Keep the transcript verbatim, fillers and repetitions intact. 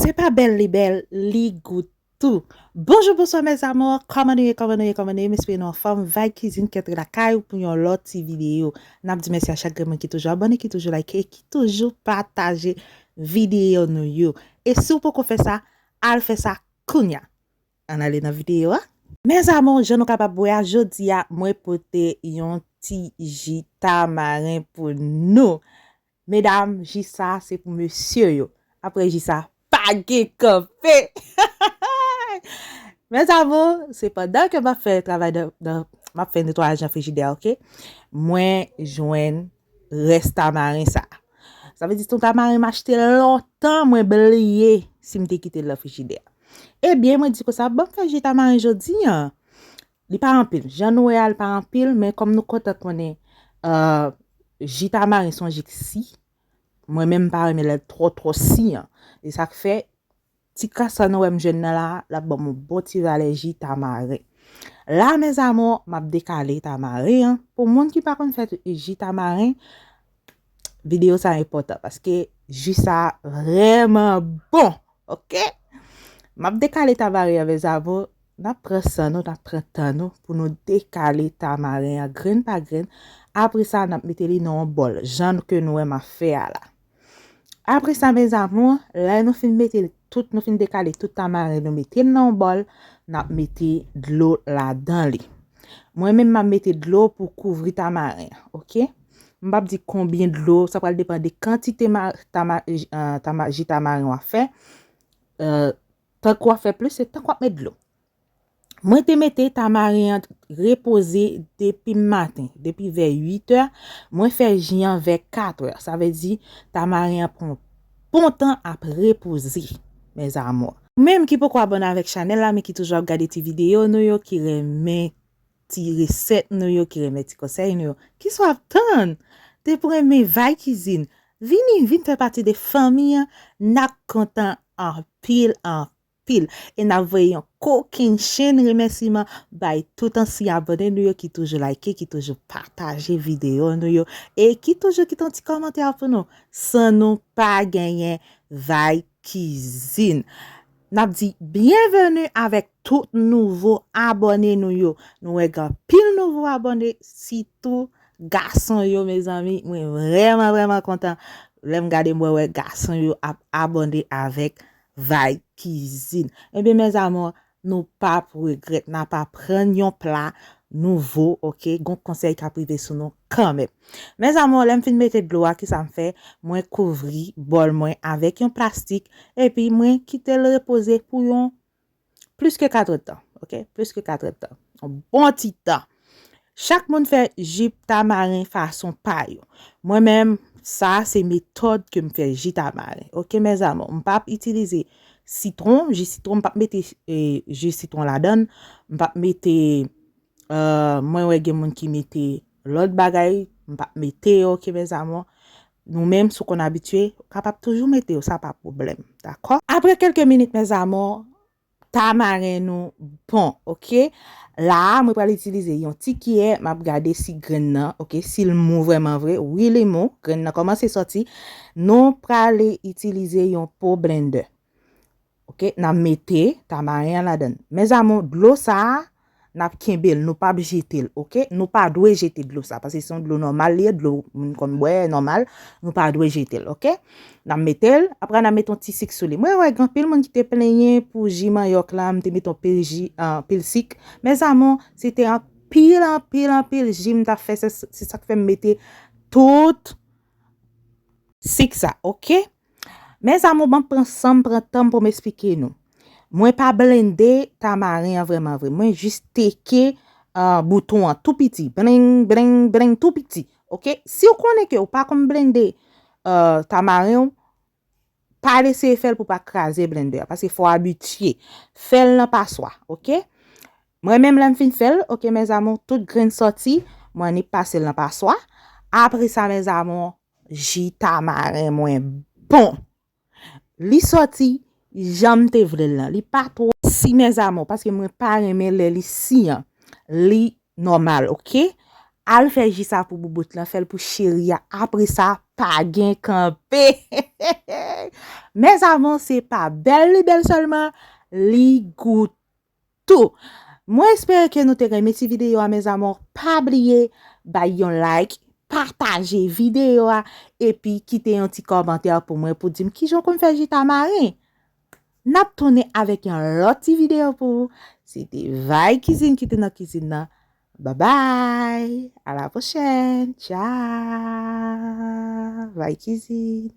Se pa bèl li bèl, li gou tou. Bonjou, bonswa, mes amours. Kòman nou ye, kòman nou ye, kòman nou ye? M espere nou anfòm. Vibe Cuisine ki antre lakay ou pou yon lòt ti videyo. N ap di mèsi a chak grenn moun ki toujou abòne, ki toujou like, ki toujou pataje videyo nou yo. E si w poko fè sa, al fè sa kounya. Ann ale nan videyo a. Mes amours, jan nou kapab wè a, jodi a, mwen pote yon ti ji tamaren pou nou. Medam, ji sa se pou mesye yo. Apre ji sa, pa gen kanpe. Mes amours, se pandan ke m ap fè travay nan, nan, m ap fè netwayaj nan frijidè, ok? Mwen jwenn rès tamaren sa. Sa vle di se yon tamaren m achte lontan, mwen bliye si m te kite l nan frijidè. Ebyen, mwen di konsa, ban m fè ji tamaren jodi a. Li pa anpil. Jan nou wè a, li pa anpil, men kòm nou kontan konnen, euh, ji tamaren se yon ji k si, mwen menm m pa renmen lè l twò, twò si an. E sa k fè, ti kras sa nou wè m jwenn nan la, l ap ban m yon bon ti valè ji tamaren. La, mes amours, m ap dekale tamaren an. Pou moun ki pa konn fè ji tamaren, videyo sa enpòtan paske ji sa vrèman bon, ok? M ap dekale tamaren an, mes amours. N ap pran san nou, n ap pran tan nou pou nou dekale tamaren an grenn pa grenn. Apre sa, n ap mete li nan yon bòl, jan ke nou wè m ap fè a la. Apre sa, mes amours, lè nou fin mete tout, nou fin dekale tout tamaren, nou mete l nan yon bòl, n ap mete dlo ladan li. Mwen menm, m ap mete dlo pou kouvri tamaren an, ok? M p ap di konbyen dlo, sa pral depann de kantite ma, tama, euh, tama, ji tamaren w ap fè. Euh, tank w ap fè plis, se tank w ap met dlo. Mwen te mete tamaren an repoze depi maten, depi vè uit è, mwen fè ji an vè kat è. Sa vle di tamaren an pran bon tan ap repoze, mes amours. Ou menm ki poko abòne avèk chanèl la, men ki toujou ap gade ti videyo nou yo, ki renmen ti resèt nou yo, ki renmen ti konsèy nou yo, kisa w ap tann? Depi w renmen Vibe Cuisine, vini, vin fè pati de fanmi an, n ap kontan anpil, anpil. E n ap voye yon kokennchenn remèsiman bay tout ansyen abòne nou yo ki toujou like, ki toujou pataje videyo nou yo, e ki toujou kite yon ti kòmantè pou nou. San nou pa genyen Vibe Cuisine. N ap di byenveni avèk tout nouvo abòne nou yo. Nou wè gen anpil nouvo abòne, sitou gason yo, mezanmi. Mwen vrèman, vrèman kontan. Lè m gade, mwen wè gason yo ap abòne avèk Vibe Cuisine. Ebyen, mes amours, nou p ap regrèt. N ap aprann yon pla nouvo, ok? Gon konsèy k ap rive sou nou kanmenm. Mes amours, lè m fin mete dlo a, kisa m fè? Mwen kouvri bòl mwen avèk yon plastik, epi mwen kite l repoze pou yon plis ke kat èdtan, ok? Plis ke kat èdtan. Yon bon ti tan. Chak moun fè ji tamaren fason pa yo. Mwen menm, sa se metòd ke m fè ji tamaren. Ok, mes amours, m p ap itilize sitwon, ji sitwon, m p ap mete, eh, ji sitwon ladan l. M p ap mete, euh, mwen wè gen moun ki mete lòt bagay, m p ap mete yo, ok, mes amours. Nou menm, si w konn abitye, w kapab toujou mete yo, sa pa pwoblèm, dakò? Apre kèlke minit, mes amours, tamaren nou bon, ok? La a, mwen pral itilize yon ti kiyè, m ap gade si grenn nan, ok, si l mou vrèman vre. Wi, li mou, grenn nan kòmanse sòti. Nou prale itilize yon po blendè. Ok, n ap mete tamaren an ladan l. Mes amours, dlo sa a, n ap kenbe l, nou p ap jete l, ok? Nou pa dwe jete dlo sa, paske se yon dlo nòmal li ye, dlo moun konn bwè, nòmal, nou pa dwe jete l, ok? N ap mete l, apre n ap mete yon ti sik sou li. Mwen wè gen anpil moun ki te plenyen pou ji manyòk la, m te mete yon pil ji, anpil sik. Mes amours, se te anpil, anpil, anpil ji m t ap fè, se, se sa k fè m mete tout sik sa, ok? Mes amours, ban m pran san m, pran tan m pou m esplike nou. Mwen pa blende tamaren an vrèman vre. Mwen jis teke, ah, bouton an tou piti. Bling, bling, bling, tou piti. Ok? Si w konnen ke w pa konn blende, ah, tamaren w, pa eseye fè l pou w pa kraze blendè a. Paske fò w abitye. Fè l nan paswa. Ok? Mwen menm lè m fin fè l, ok, mes amours, tout grenn sòti, mwen annik pase l nan paswa. Apre sa, mes amours, ji tamaren mwen bon. Li sòti jan m te vle l lan. Li pa twò si, mes amours, paske mwen pa renmen lè li si an. Li nòmal, ok? Al fè ji sa pou boubout lan, fè l pou cheri a. Apre sa, pa gen kanpe. Mes amours, se pa bèl li bèl sèlman, li gou tou. Mwen espere ke nou te renmen ti videyo a, mes amours. Pa bliye bay yon like, pataje videyo a, epi kite yon ti kòmantè pou mwen pou di m kijan w konn fè chita mari. N ap tounen avèk yon lòt ti videyo pou ou. Se te Vay Kizin ki te nan kizin nan. Babay! A la pwochèn! Tchaw! Vay Kizin!